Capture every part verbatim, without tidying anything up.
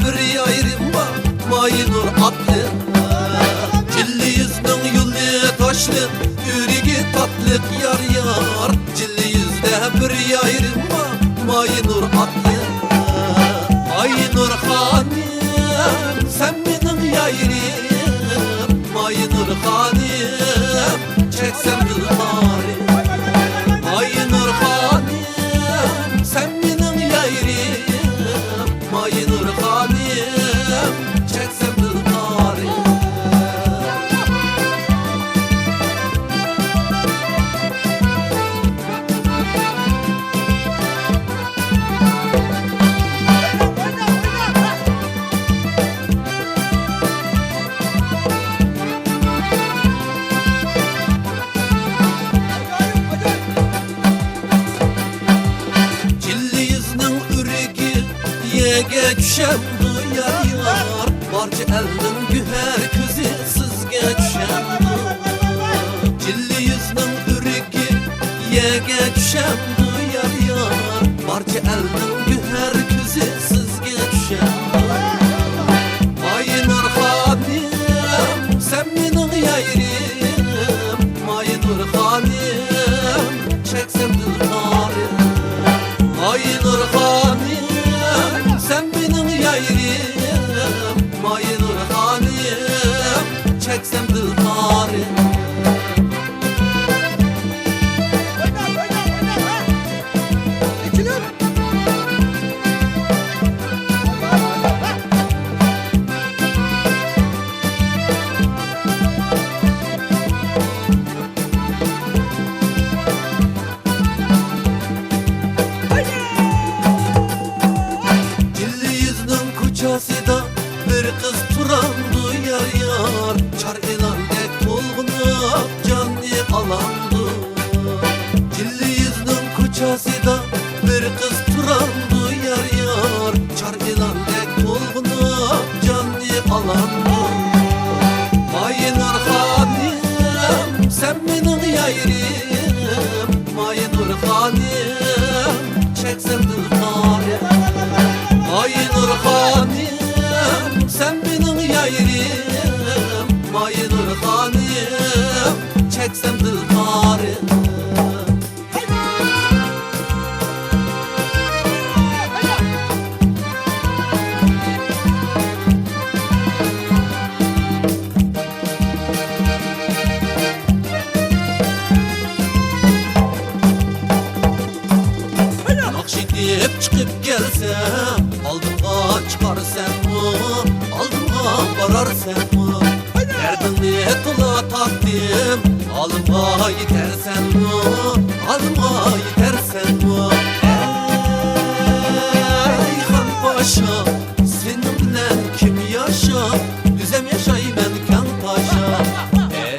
بىر يايرىم بار، مايىنۇر ئاتلىق. جىللە يۈزنىڭ يولى تاشلىق، ئۆرۈگى تاتلىق يار يار. جىللە يۈزدە بىر يايرىم بار، مايىنۇر ئاتلىق. مايىنۇر خانىم، سەن مېنىڭ يايرىم، مايىنۇر خانىم، چەكسەم دىلتارىم. مايىنۇر خانىم، سەن مېنىڭ يايرىم، مايىنۇر خانىم، چەكسەم دىلتارىم. جىللە يۈزنىڭ ئۆرۈگى يەرگە چۈشەمدۇ يار يار؟ بارچە ئەلنىڭ گۆھەر كۆزى سىزگە چۈشەمدۇ؟ جىللە يۈزنىڭ ئۆرۈگى يەرگە چۈشەمدۇ يار يار؟ بارچە ئەلنىڭ گۆھەر كۆزى سىزگە چۈشەمدۇ؟ مايىنۇر خانىم، سەن مېنىڭ يايرىم، مايىنۇر خانىم، چەكسەم دىلتارىم. مايىنۇر خانىم، سەن مېنىڭ يايرىم، مايىنۇر خانىم، چەكسەم دىلتارىم. جىللە يۈزنىڭ كوچىسىدا بىر قىز تۇرامدۇ يار يار، چار ئېلاندەك تولغىنىپ جاننى ئالامدۇ. جىللە يۈزنىڭ كوچىسىدا بىر قىز تۇرامدۇ يار يار، چار ئېلاندەك تولغىنىپ جاننى ئالامدۇ. مايىنۇر خانىم، سەن مېنىڭ يايرىم، مايىنۇر خانىم، چەكسەم دىلتارىم. مايىنۇر خانىم، سەن مېنىڭ يايرىم، مايىنۇر خانىم، چەكسەم دىلتارىم. ناخشا ئېيتىپ چىقىپ كەلسەم، ئالدىمغا چىقارسەنمۇ، ئالدىمغا بارارسەنمۇ؟ دەردىڭنى تولا تارتتىم، ھالىمغا يېتەرسەنمۇ، ھالىمغا يېتەرسەنمۇ؟ ئەي خان پاشا، سېنىڭ بىلەن كىم ياشا؟ ئۆزەم ياشايمەن كەڭ تاشا. ئەي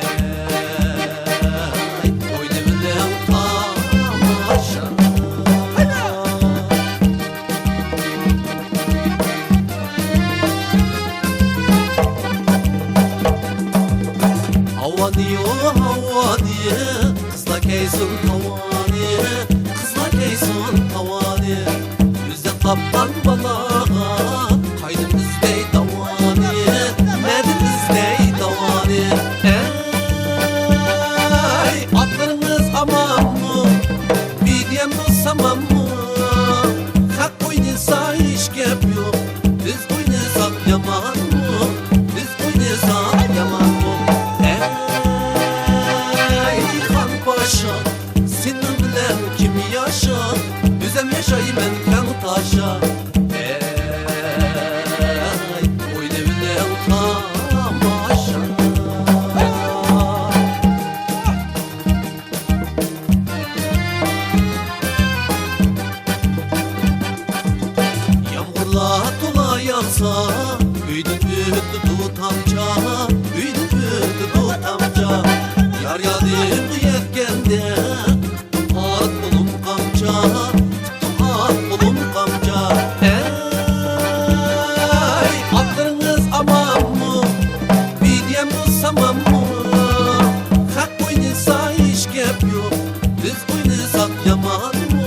ئوينىۋېلىڭ تاماشا. ھاۋانى، ھاۋانى، قىزلار كەيسۇن تاۋانى، قىزلار كەيسۇن تاۋانى. ئۆزى قاپقان بالاغا قايدىن ئىزدەي داۋانى، نەدىن ئىزدەي داۋانى؟ ئەي ئاتلىرىڭىز ئامانمۇ؟ بىدىيەممۇ سامانمۇ؟ خەق ئوينىسا ھېچ گەپ يوق، بىز ئوينىساق يامانمۇ؟ بىز ئوينىساق يامانمۇ؟ ئەي خان پاشا، سېنىڭ بىلەن كىم ياشا؟ ئۆزەم ياشايمەن كەڭ تاشا. ئەي ئوينىۋېلىڭ تاماشا. يامغۇرلار تولا ياغسا، ئۆيدىن ئۆتىدۇ تامچا، ئۆيدىن ئۆتىدۇ تامچا. يار يادىمغا يەتكەندە، پۈتتۈم ئات بولۇم قامچا، پۈتتۈم ئات بولۇم قامچا. ئەي ئاتلىرىڭىز ئامانمۇ؟ بىدىيەممۇ سامانمۇ؟ خەق ئوينىسا ھېچ گەپ يوق، بىز ئوينىساق يامانمۇ؟